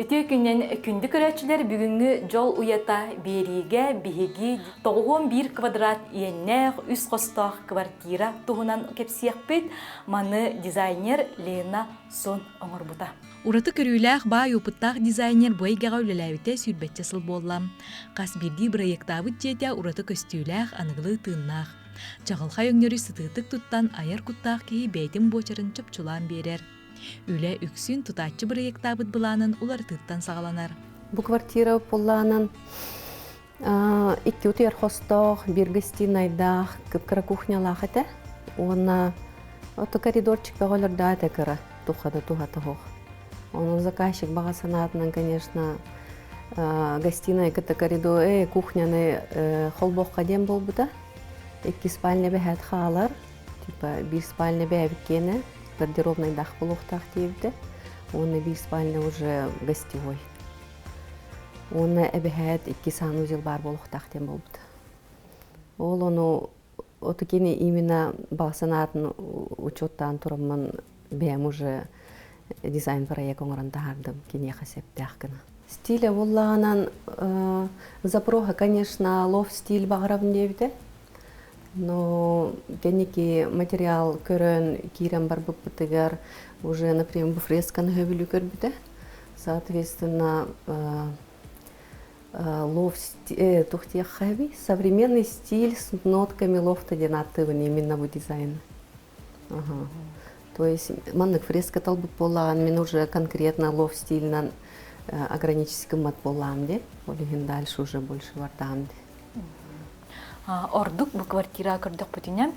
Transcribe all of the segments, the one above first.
Үтүө күннэн күндү көрөөччүлэр, бүгүҥҥү Дьол уйата биэриигэ биһиги 91 квадрат иэннээх үс хостоох квартира туһунан кэпсиэхпит. Маны дизайнер Лена Сон оҥорбута. Ураты көрүүлээх, баай опыттаах дизайнер бу эйгэҕэ үлэлээбитэ сүүрбэччэ сыл буолла. Хас биирдии бырайыактаабыт дьиэтэ ураты көстүүлээх, аныгылыы тыыннаах. Чаҕылхай өҥнөрү сытыытык туттан айар куттаах киһи бэйэтин буочарын чопчулаан биэрэр. Үлэ үксүн тутааччы бырайыактаабыт былаанын уларытыыттан саҕаланар. Бу квартира былаанын икки утуйар хостоох, биир гостинайдаах, кып-кыра кухнялаах этэ. Уонна ото коридорчик бөҕөлөрдөөх этэ кыра, тухада туһата суох. Онон заказчик баҕа санаатынан, конечно, гостиная кытта коридор, кухняны холбоохха диэн буолбута. Икки спальня бэһээт хаалар, типа биир спальня бэйэбит киэнэ, гардеробнайдаах буолуохтаах диэбитэ. Уонна биир спальня уже гостевой. Уонна эбэһээт икки санузел баар буолуохтаах диэн буолбута. Ол ону отукини именно баҕа санаатын учуоттаан тураммын бэйэм уже дизайн проект оҥорон таһаардым киниэхэ сөптөөх гына. Стиля буоллаҕынан запроха, конечно, лофт стиль баҕарабын диэбитэ. Но кэнники материал көрөн киирэн барбыппытыгар уже, например, бу фресканы сөбүлүү көрбүтэ. Соответственно, лофт, туох диэххэ современный стиль с нотками лофта диэн ааттыыбын именно бу дизайны. Ага. То есть маннык фреска талбыт буоллаҕын мин уже конкретно лофт стилинэн ограничить гыммат буоллаҕым дии. Ол иһин дальше уже больше бардаҕым дии. Ордук бу квартираҕа көрдөхпүтүнэ,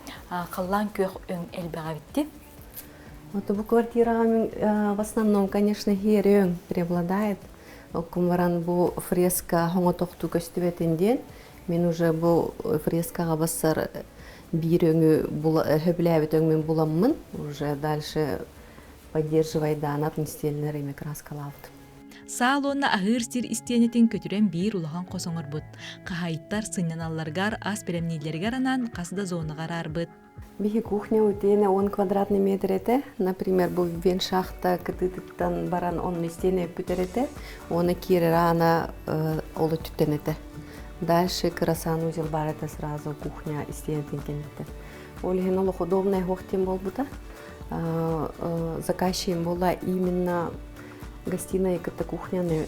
халлаан күөх өҥ элбэҕэ эбитти. Вот бу квартираҕа в основном, конечно, өҥ преобладает. Оккум баран бу фреска хоҥотохтуу көстүбэтин диэн, мин уже бу фрескаҕа бассар биир өҥү сөбүлээбит өҥмүн буламмын, уже дальше поддерживайдаан атын стильнер ими краскалаабытым. Саал уонна аһыыр сир истиэнэтин көтүрэн биир улахан хос оҥорбут. Хаһаайыттар сынньаналларыгар, ас бэлэмнииллэригэр анаан хас да зонаҕа араарбыт. Биһи кухня утиэне 10 квадратный метр этэ. Например, бу веншахта кытыытыттан баран онно истиэнэ өппүтэр этэ. Оны киирэр аана ол өттүттэн этэ. Дальше кыра санузел бар этэ сразу кухня истиэнэтин кэнниттэн. Ол иһин олох удобный суох диэн буолбута. Заказчигым буолла именно гостиная кытта кухняны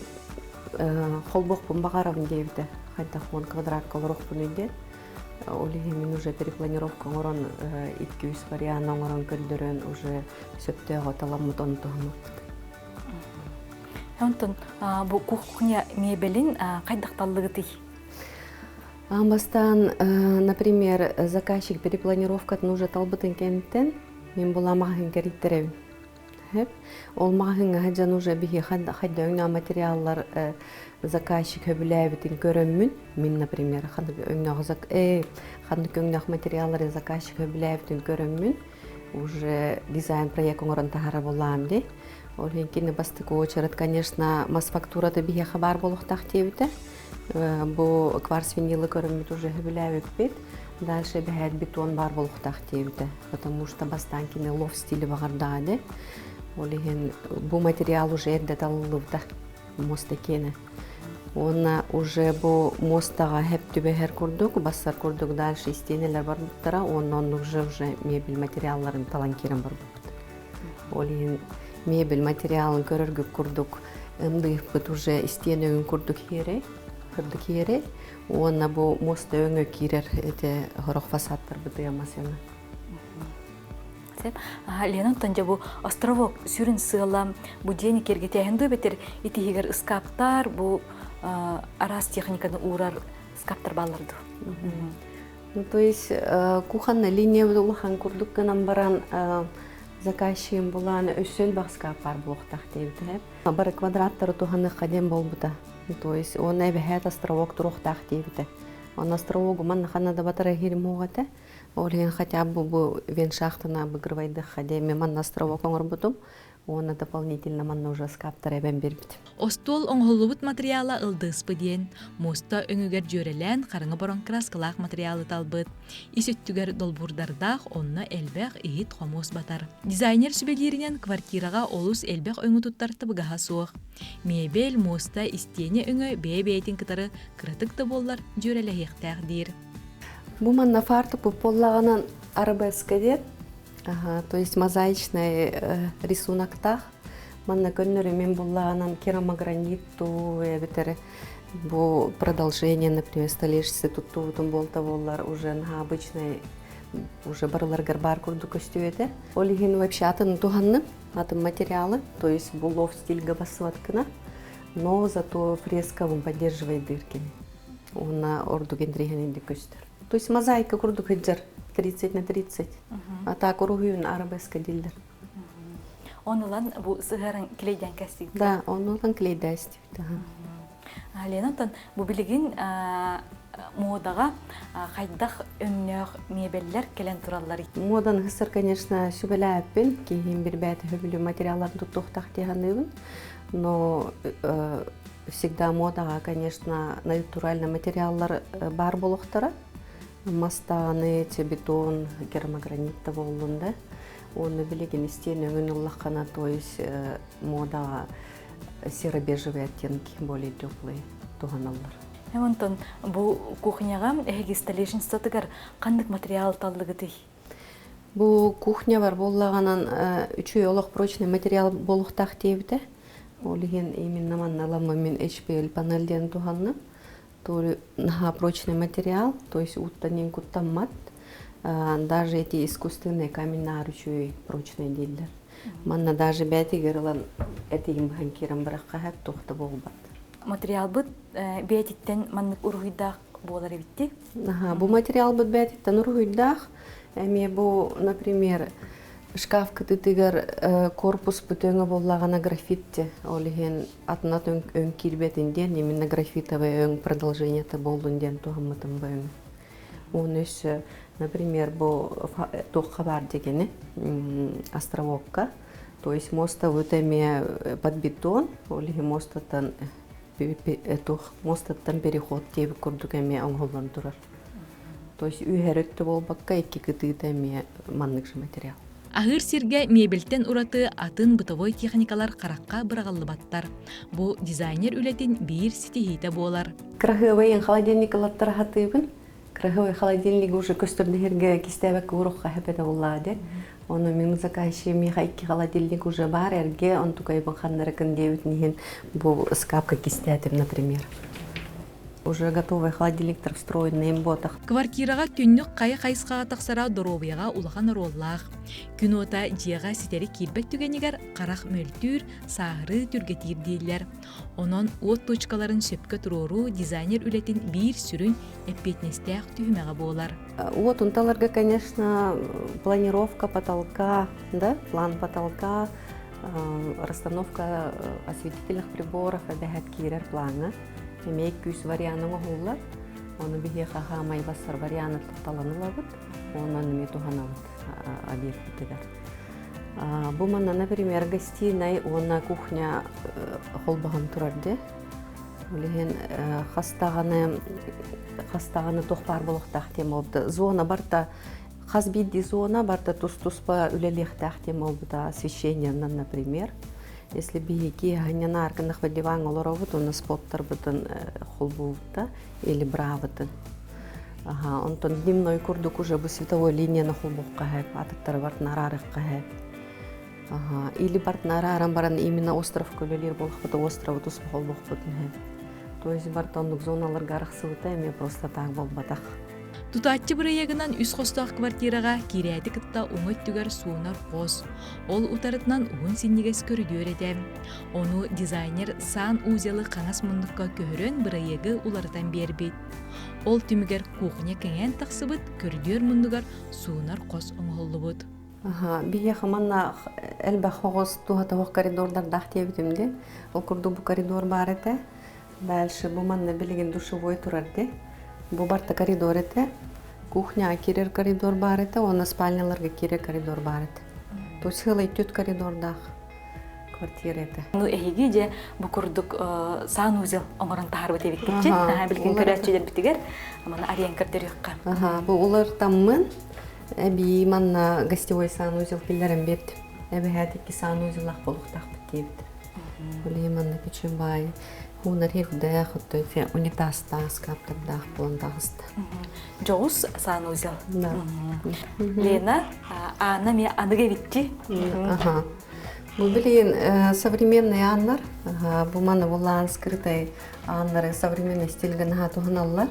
холбуохпун баҕарабын диэбитэ. Хайдах уон квадратка олоруохпунуй диэн. Ол иһин мин уже перепланировка оҥорон икки-үс вариант оҥорон көрдөрөн уже сөптөөх таламмыт ону туһаммыппыт. Онтон бу кухня мебелин хайдах таллыгытый? Бастаан, например, заказчик перепланировкатын уже талбытын кэнниттэн мин була маҕаһыын кэриттэрэбин. Ол маҕаһыыҥҥа сылдьан уже биһиэхэ хайда материаллар заказчик сөбүлээбитин көрөммүн, мин, например, ханнык өҥнөөх ханнык өҥнөөх материаллары заказчик сөбүлээбитин көрөммүн, уже дизайн проект оҥорон таһара буоллаҕым дии. Ол иһин кини бастакы очередь, конечно, мас фактурата биһиэхэ баар буолуохтаах диэбитэ. Бу кварц винилы көрөммүт уже сөбүлээбиппит. Дальше бэһээт бетон баар буолуохтаах диэбитэ. Потому что бастаан кини лофт стили баҕардаҕа дии. Ол иһин бу материал уже эрдэ талыллыбыта муоста киэнэ. Уонна уже бу муостаҕа хэп түбэһэр курдук, бассар курдук дальше истиэнэлэр барбыттара, уонна оннук уже мебель материалларын талан киирэн барбыппыт. Ол иһин мебель материалын көрөргүт курдук ымдыыппыт уже истиэнэ өҥүн курдук иһиэрэй, кырдык иһиэрэй. Уонна бу муоста өҥө киирэр эти сорох фасадтарбыт ыйамас өҥө. Лена онтон дьэ бу островок сүрүн сыала бу дьиэни киэргэтээһин дуу эбэтэр итиһигэр ыскааптар бу араас техниканы уурар ыскааптар бааллар дуу? Ну, то есть кухонная линия улахан курдук гынан баран заказчигым булаан өссө элбэх ыскаап баар буолуохтаах диэбитэ. Бары квадраттары туһаныахха диэн буолбута. То есть уонна эбэһээт островок туруохтаах диэбитэ. Онно островогу манна ханна да батара иһирим суох этэ. Ол иһин хотя бы бу веншахтана обыгрывайдыхха диэн мен манна островок оҥорбутум. Уонна дополнительно манна уже ыскааптар эбэн биэрбит. Остуол оҥоһуллубут материала ылдыыспы диэн, муоста өҥүгэр дьүөрэлээн хараҥа бороҥ кырааскалаах материалы талбыт. Ис өттүгэр долбуурдардаах, онно элбэх иһит-хомуос батар. Дизайнер сүбэлииринэн квартираҕа олус элбэх өҥү туттар табыгаһа суох. Мебель, муоста, истиэнэ өҥө бэйэ-бэйэтин кытары кыратык да буоллар дьүөрэлэһиэхтээх диир. Бу манна фартук буоллаҕынан арабеска диэн, ага, то есть мозаичный рисуноктаах. Манна көннөрү мин буллаҕынан керамогранит туу эбэтэр бу продолжение, например, столешница туттубутум буолта буоллар уже наһаа обычный уже барыларгар баар курдук көстүө этэ. Ол иһин вообще атын туһанным, атын материалы, то есть бу лофт стильга бассыбат гына, но зато фресковым поддерживает дыркини. Уонна ордук интриһэнинdik көстөр. То есть мозаика курдук сылдьар 30 на 30. А так уруһуйун арабеска дииллэр. Оны ылан бу сыһыаран клейден кэстигит. Да, оны ылан клейдээстибит. Лена, онтон бу билигин модаҕа хайдах өҥнөөх миэбэллэр кэлэн тураллар? Модан хысыр, конечно, сүбэлээппин. Киһим бирбээти хөбүлү материалларын туттуохтаах дии саныыбын. Но всегда модаҕа, конечно, натуральный материаллар баар буолуохтара. Мастааны, бетон, керамогранит да буоллун да. Уонна билигин истиэн өҥүн ыллаххына, то есть модаҕа серо-бежевые оттенки более теплые туһаналлар. Онтон бу кухняҕа эһиги столешницатыгар ханнык материал таллыгытый? Бу кухня бар буоллаҕынан үчүгэй олох прочный материал буолуохтаах диэбитэ. Ол иһин именно манна ыламмын мин HPL панель диэн туһанным. То наһаа прочный материал, то есть ууттан куттаммат. Даже эти искусственные камень үчүгэй прочный дииллэр. Манна даже бээтигэр ылан этигин быһан киирэн бырахха хэп туох да буолбат. Материалбыт бээтиттэн маннык уруһуйдаах буолар эбитти. Аха, бу материалбыт бээтиттэн уруһуйдаах. Эмиэ бу, например, шкаф кытытыгар корпус өҥө буоллаҕына графит ол иһин атынат өҥ киирбэтин диэн именно графитовый өҥ продолжениета буоллун диэн туһаммытым бу өҥ. Уонна өссө, например, бу туохха баар дегени островокка, то есть мостовый эмиэ под бетон, ол иһин мостаттан туох мостаттан переход диэбит курдук эмиэ оҥоһуллан турар. То есть үһэр өттө буолбакка икки кытыыта эмиэ маннык же материал. Аһыыр сиргэ мебельтэн ураты атын бытовой техникалар харахха быраҕыллыбаттар. Бу дизайнер үлэтин биир ситиһиитэ буолар. Кыраһыабай холодильник ылаттара хатыыбын. Кыраһыабай холодильник уже көстөрдөһөргө кистээбэккэ урукка хэпэтэ буллаа Ону мин заказчик миэхэ икки холодильник уже бар эргэ, онтукайбын ханнарыкын диэбитин иһин бу ыскаапка кистээтим, например. Уже готовый холодильниктар встроенный ботах. Квартираҕа түннүк хайа хайысхаҕа тахсара доруобуйаҕа улахан оруоллаах. Күн уота дьиэҕэ ситэри киирбэт түгэнигэр харах мөлтүүр, сааһырыы түргэтиир дииллэр. Онон уот точкаларын сөпкө туруоруу дизайнер үлэтин биир сүрүн эппиэтинэстээх түһүмэҕэ буолар. Уот унталарга, конечно, планировка потолка, да, план потолка, расстановка осветительных приборов эбэһэт киирэр плаҥҥа. Эмиэ күүс варианы оҥоһуллар. Ону биһиэхэ хаамай бассар варианы талан ылабыт. Онон эмиэ туһанабыт объектытыгар. Бу манна, например, гостиной уонна кухня холбоһон турар дии. Ол иһин хас даҕаны туох баар буолуохтаах диэн буолбута. Зона барыта хас биирдии зона барыта тус-туспа үлэлиэхтээх диэн буолбута. Освещениенан, например. Если биһиги ханньанаар гыннахпыт диваҥҥа олоробут, уонна споттарбытын холбуубут или браабытын. Аха, онтон дневной курдук уже бу световой линияны холбуохха сөп, атыттары бартын араарыахха сөп. Аха, или бартын арааран баран именно островка үлэлиир буоллахпыт, островы туспа холбуохпутун сөп. То есть барыта оннук зоналарга арахсыбыта эмиэ просто так буолбатах. Тутааччы бырайыагынан үс хостоох квартираҕа киирээти кытта уҥа өттүгэр суунар хос, ол утарытынан уһун синньигэс көрүдүөр этэ. Ону дизайнер сан узелы хаҥас муннукка көһөрөн бырайыагы уларытан биэрбит. Ол түмүгэр кухня кэҥээн тахсыбыт, көрүдүөр муннугар суунар хос оҥоһуллубут. Биһиэхэ манна элбэх оҕус туһа коридордардаах диэбитим дии. Ол курдук бу коридор баар этэ. Дальше бу манна билигин душевой турар дии. Бу барта коридор этэ. Кухняҕа киирэр коридор баар этэ уонна спальняларга киирэр коридор баар этэ. То есть сыалай түөрт коридордаах. Квартира это. Ну эһиги же бу курдук санузел оҥорон таһаарбыт эбиккитчи. Билигин көрөөччүлэрбитигэр маны арыйан көрдөрүөххэ. Аха, бу улар таммын эбии манна гостевой санузел киллэрэн бердим. Эбэһээт икки санузеллаах буолуохтаахпыт диэбит. Билигин манна күчүм баай хуунар хирдээх, оттон унитазтаах, скаптардаах буолан таҕыста. Дьоҕус санузел. Лена, Анна ми аныга эбитти. Аха. Бу билигин современный ааннар, бу маны булаан скрытай ааннары современный стильгэ наһаа туһаналлар.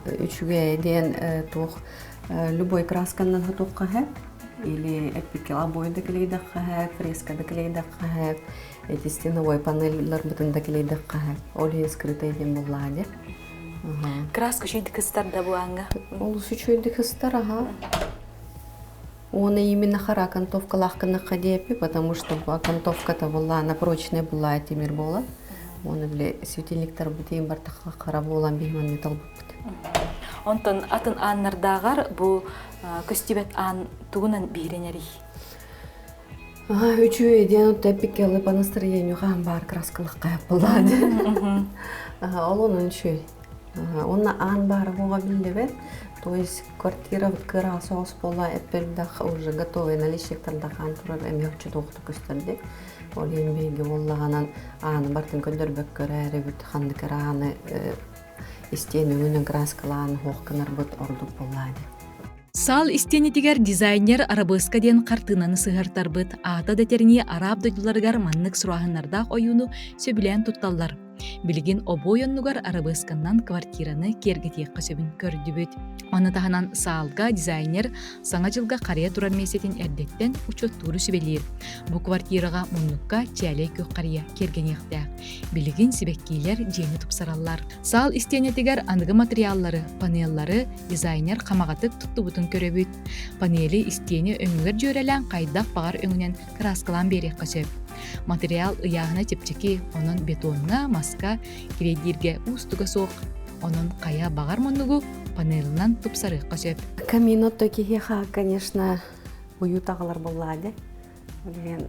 Үчүгэй диэн туох любой красканан хатуохха сөп или эппикке обои да клейдэххэ сөп, фреска да клейдэххэ сөп, эти стеновой панельларбытын да клейдэххэ сөп. Ол иһин скрытай диэн буллаа дии. Краска үчүгэй кыстар да бу ааҥҥа. Олус үчүгэй кыстар, аха. Он именно хара окантовкалаах гынахха диэппи, потому что окантовката буолла, она прочная буолла тимир буолар. Оны бile светильниктар бутейин бартахха хара буолан биһиманны талбыппыт. Онтон атын ааннардааҕар бу көстүбэт аан тугунан биирэнэрий? Үчүгэй диэн отто эппикке по настроению хаан баар краскалахха буолла. Ол онун үчүгэй. Онно аан баара буола биллибэт. То есть квартира кыра соҕус буола эппэрдэх уже готовый наличниктардаах аан турар эмиэ оччотуохтук көстөрдүк. Ол иһин биһиги буоллаҕынан ааны бартын көрдөрбөккө эрээри ханнык эрэ ааны истиэн өҥүнэн краскалаан суох гынарбыт ордук буоллаа дии. Саал истиэнитигэр дизайнер арабыаска диэн хартыынаны сыһыартарбыт, аата да этэринии арааб дойдуларыгар маннык сурааһыннардаах ойууну сөбүлээн тутталлар. Билигин обуой оннугар арабыасканнан квартираны киэргэтиэххэ сөбүн көрдүбүт. Ону таһынан саалга дизайнер Саҥа дьылга харыйа турар миэстэтин эрдэттэн учуоттууру сүбэлиир. Бу квартираҕа муннукка чээлэй күөх харыйа киэргэниэхтээх. Билигин сибэккиилэр дьиэни тупсараллар. Саал истиэнэтигэр аныгы материаллары, панеллары дизайнер хамаҕатык туттубутун көрөбүт. Панели истиэни өҥүгэр дьүөрэлээн хайдах баҕар өҥүнэн кырааскалаан биэриэххэ сөп. Материал ыйааһына чэпчэки, онон бетоҥҥа, маска кириэйдииргэ уустуга суох. Онон хайа баҕар муннугу панелынан тупсарыахха сөп. Камин отто киһиэхэ, конечно, уют аҕалар буоллаа дии. Билигин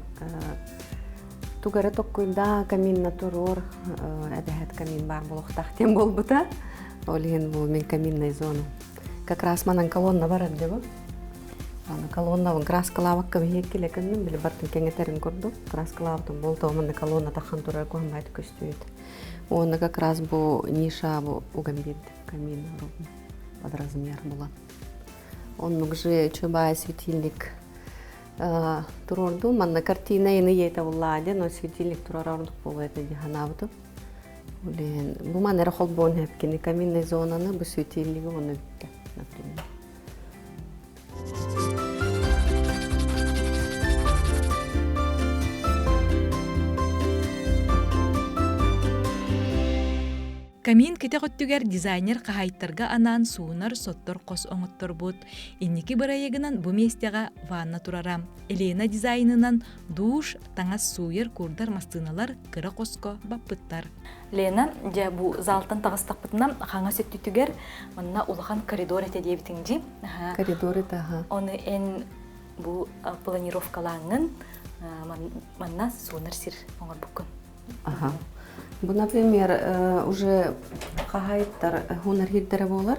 тугу эрэ токкуйдаа каминна туруор эбэһэт камин баар буолуохтаах диэн буолбута. Ол иһин бу мин каминная зона. Как раз манан колонна барар дии бу. Аны колоннабын краскалаабакка биһиэккилэ көннүм, били бартын кэҥэтэрин курдук. Краскалаабытым буолтоҕум манна колонна тахан турар куһаммайт көстүбүт. Уонна как раз бу ниша бу уган биэрдим камин под размер була. Оннук же чубай светильник туруордум. Манна картина ины ийэтэ буллаа но светильник турар ордук буолуо этэ дии санаабытым. Блин, бу ман эрэ холбоон хэпкини каминный зонаны бу светильниги оны бүттэ, например. Камин кэтэх өттүгэр дизайнер хаһаайыттарга анаан суунар, соттор хос оҥотторбут. Инники бырайыагынан бу миэстэҕэ ванна турара. Елена дизайнынан душ, таҥас сууйар, куурдар массыыналар кыра хоско баппыттар. Лена, дьэ бу залтан таҕыстахпытына хаҥас өттүтүгэр манна улахан коридор этэ диэбитиҥ дии. Коридор это аха. Оны эн бу планировкалааҥҥын манна суунар сир оҥорбуккун. Аха. Бу, например, уже хаһаайыттар хунар хирдэрэ буолар.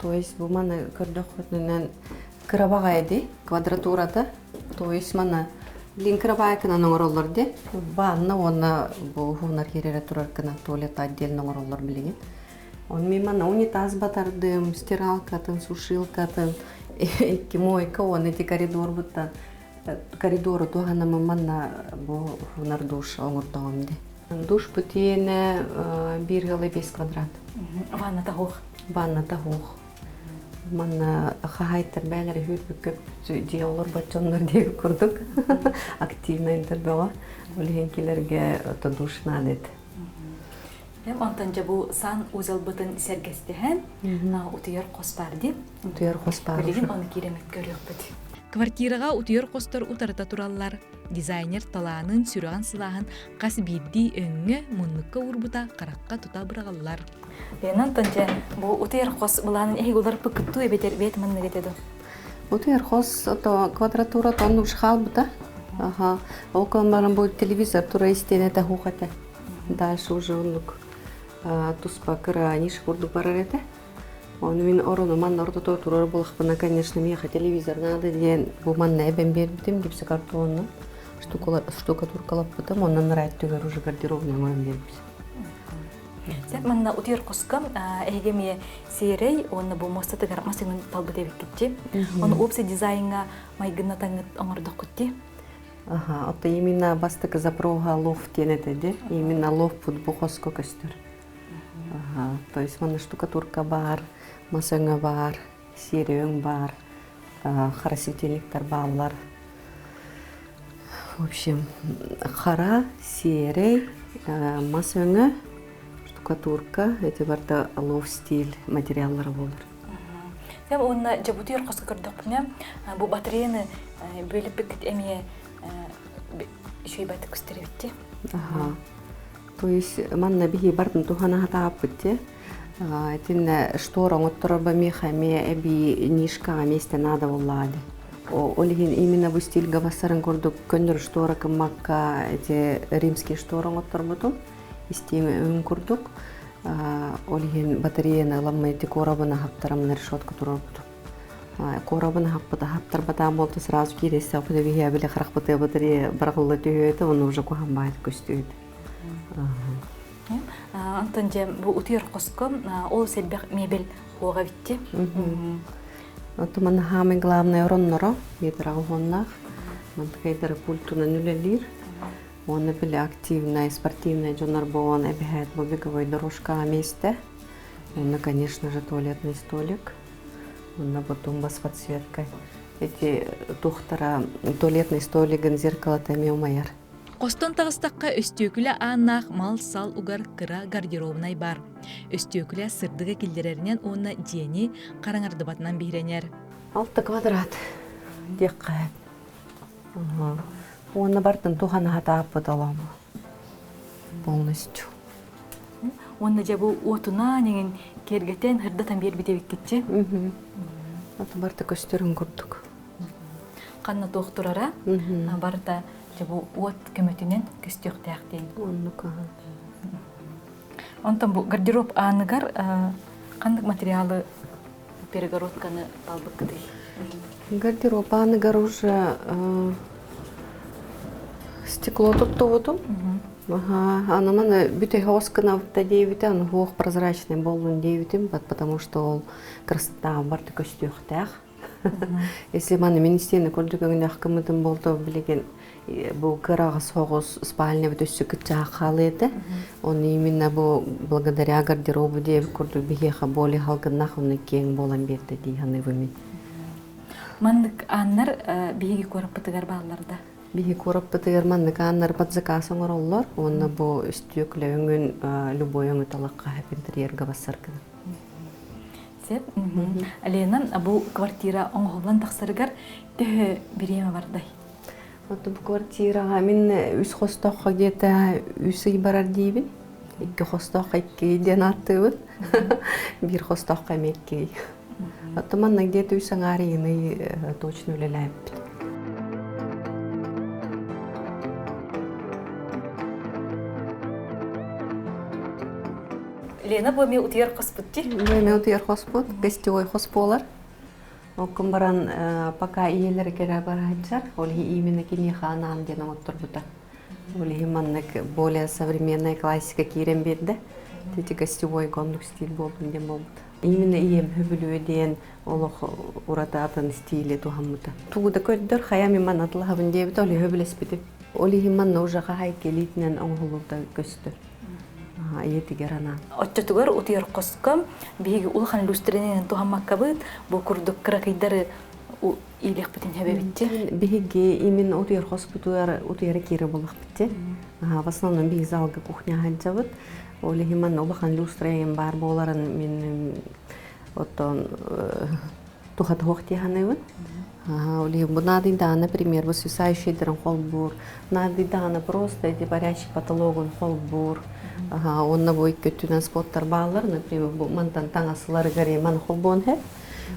То есть бу маны көрдөххүтүнэн кырабаҕай ди квадратурата. То есть маны блин кырабаайкынан оҥороллор ди. Ванна уонна бу хуунар киирэрэ турар гына туалет отдельно оҥороллор билигин. Он мен мана унитаз батардым, стиралкатын, сушилкатын, икки мойка, он эти коридорбуттан коридору туһанамын манна бу хуунар душ оҥордоҕум ди. Душ бутиэнэ биир ыалы 5 квадрат. Ванната хуох. Ванната хуох. Манна хаһаайыттар бээлэри хүүрбүккэ дьиэ олорбот дьоннор диэки курдук активно интербөҕө. Ол иһин килэргэ ото душ наада этэ. Онтон дьэ бу сан узелбытын сэргэстэһэн утуйар хос баар дии. Утуйар хос баар. Билигин ону киирэммит көрүөхпүт. Квартираҕа утуйар хостор утарыта тураллар. Дизайнер талаанын, сүрэҕин сылааһын хас биирдии өҥҥө, муннукка уурбута харахха тута быраҕыллар. Лена онтон дьэ бу утуйар хос былаанын эһиги уларыппыккыт дуу эбэтэр бэйэт маннык этэ дуу? Утуйар хос то квадратура тоннук хаалбыта. Аха. Ол баран бу телевизор тура истиэнэтэ суох этэ. Дальше уже оннук туспа кыра ниша курдук барар этэ. Ону мин орону манна ортото турар буоллахпына, конечно, миэхэ телевизор надо диэн бу манна эбэн биэрбитим гипсокартонунан штукатуркалаппытым, онон ырааттыгар уже гардеробный оҥорон биэрбит. Сеп манна утуйар хоско эһиги эмиэ сиэрэй уонна бу муостатыгар масыҥын талбыт эбиккитчи. Ону общий дизайнга майгыннатаҥҥыт оҥордоххут Ага, это именно бастакы запрога лофт диэн этэ ди. Именно лофт бу хоско көстөр. Ага, то есть манна штукатурка бар, мас өҥө бар, сиэрэй өҥ бар, хара светильниктар бааллар. В общем, хара, сиэрэй, мас өҥө, штукатурка, эти барда лофт стиль материаллара буолар. Сем уонна дьабутуйар хоско көрдөхпүнэ, бу батареяны бөлүппүккүт эмиэ үчүгэй көстөр Ага. То есть манна биһи бартын тухана хатааппыт те. Итиннэ штора оҥотторорбо миэхэ эмиэ эбии нишкаҕа миэстэ наада буоллаҕа Ол иһин именно бу стильга бассарын курдук көннөрү штора кыммакка эти римский штора оҥотторбутум. Истиэм өҥ курдук. Ол иһин батареяны ыламмай декорабын аһаптарамын решетка турорбутум. Корабын аһаппыт аһаптарбатаан буолта сразу киирессе били били харахпытыа батарея барахылла түһүөтэ оны уже куһан баайт көстүөт. Антон дьэ бу утуйар хоско ол сэлбэх мебель хуоҕа битти. Оттон самый главный оронноро метр уоннаах мантыкайдары пультунан үлэлиир. Уонна били активная спортивная дьоннор буолан эбэһээт бу беговой дорожкаҕа миэстэ. Уонна, конечно же, туалетный столик. Уонна бу тумба с подсветкой. Эти тухтара туалетный столигын зеркалата эмиэ умайар. Хостон таҕыстахха өстүөкүлэ ааннаах мал-сал угар кыра гардеробнай бар. Өстүөкүлэ сырдыгы киллэрэринэн уонна дьиэни хараҥардыбатынан биһирэнэр. 6 квадрат диэххэ. Уонна бартын тухана хатааппыт оломо полностью. Уонна дьэ бу уотунаан иҥин киэргэтэн ырдатан биэрбит эбиккитчи. Ото барта көстөрүн курдук. Ханна туох турара барыта дьэ бу уот көмөтүнэн көстүөхтээх диэн. Оннук. Онтон бу гардероб ааныгар ханнык материалы перегородканы талбыккытый? Гардероб ааныгар уже стекло туттубутум. Ага, аны маны бүтэй хоос гынабыта диэбитэ, аны хуох прозрачный боллун диэбитим, потому что ол красота барты көстүөхтээх. Если маны мин истиэни курдук өҥнөөх кымытым болто билигин бу кыраҕа соҕус спальня бит өссө кытчаах хаалыы этэ. Оны именно бу благодаря гардеробу диэбит курдук биһиэхэ более халгыннах оны киэҥ буолан биэрдэ дии саныыбын мин. Маннык ааннар биһиги куораппытыгар бааллар да? Биһи куораппытыгар маннык ааннар под заказ оҥороллор уонна бу үстүөкүлэ өҥүн любой өҥү талахха интерьерга бассар гына. Сеп. Лена, бу квартира оҥоһуллан тахсарыгар төһө бириэмэ бардай? Вот бу квартираҕа мин үс хостооххо где-то үс ый барар диибин. Икки хостооххо икки диэн ааттыыбын. Биир хостооххо эмиэ икки ый. Оттон манна где-то үс аҥаар ыйыный точно үлэлээбиппит. Лена бу эмиэ утуйар хоспут дии. Бу эмиэ утуйар хоспут, гостевой хос буолар. Оккун баран пока ийэлэрэ кэлэ бараһыччар, ол иһин именно киниэхэ анаан диэн оҥотторбута. Ол иһин маннык более современная классика киирэн биэрдэ. Ити гостевой оннук стиль буоллун диэн буолбут. Именно ийэм хөбүлүө диэн олох ураты атын стили туһаммыта. Тугу да көрдөр, хайа мин манна атылаһабын диэбит, ол иһин сөбүлэспитим. Ол иһин манна уже хаһайка илиитинэн оҥоһуллубута көстөр. Ийэтигэр анаан. Оччотугар утуйар хоско биһиги улахан люстренин туһаммаккабыт, бу курдук кыракыйдары иилиэхпитин хэбэбитти. Биһиги именно утуйар хоспутугар утуйары киирэ буллахпыт. В основном биһиги залга кухня сылдьабыт. Ол иһин манна улахан люстра баар буоларын мин оттон тухата суох дии саныыбын. Ол иһин бу наадыйдаҕына, например, бу свисающийдарын холбуур, наадыйдаҕына просто эти парящий потологун холбуур. Уонна бу икки өттүнэн споттар бааллар, например, бу мантан таҥасыларыгар маны холбуон сөп.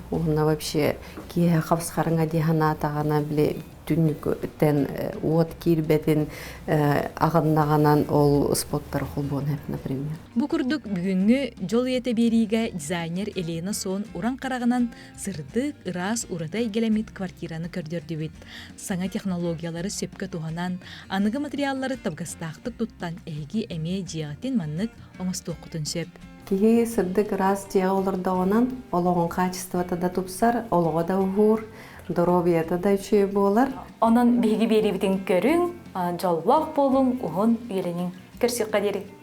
Уонна вообще киэһэ хабысхарыҥа дии санаатаҕына били. Түннүктэн уот киирбэтин аҕыннаҕынан ол споттары холбуон сөп, например. Бу курдук бүгүҥҥү Дьол үйэтэ биэриигэ дизайнер Елена Сон уран хараҕынан сырдык, ыраас, ураты эйгэлэммит квартираны көрдөрдүбүт. Саҥа технологиялары сөпкө туһанан, аныгы материаллары табыгастаахтык туттан эһиги эмиэ дьиэҕитин маннык оҥостуоххутун сөп. Киһи сырдык ыраас дьиэҕэ олордоҕунан олоҕун хаачыстыбата да тупсар, олоҕо да уһуур, доруобуйата да үчүгэй буолар. Онон биһиги биэриибитин көрүҥ, дьоллоох буолуҥ, уһун үйэлэниҥ. Көрсүөххэ диэри.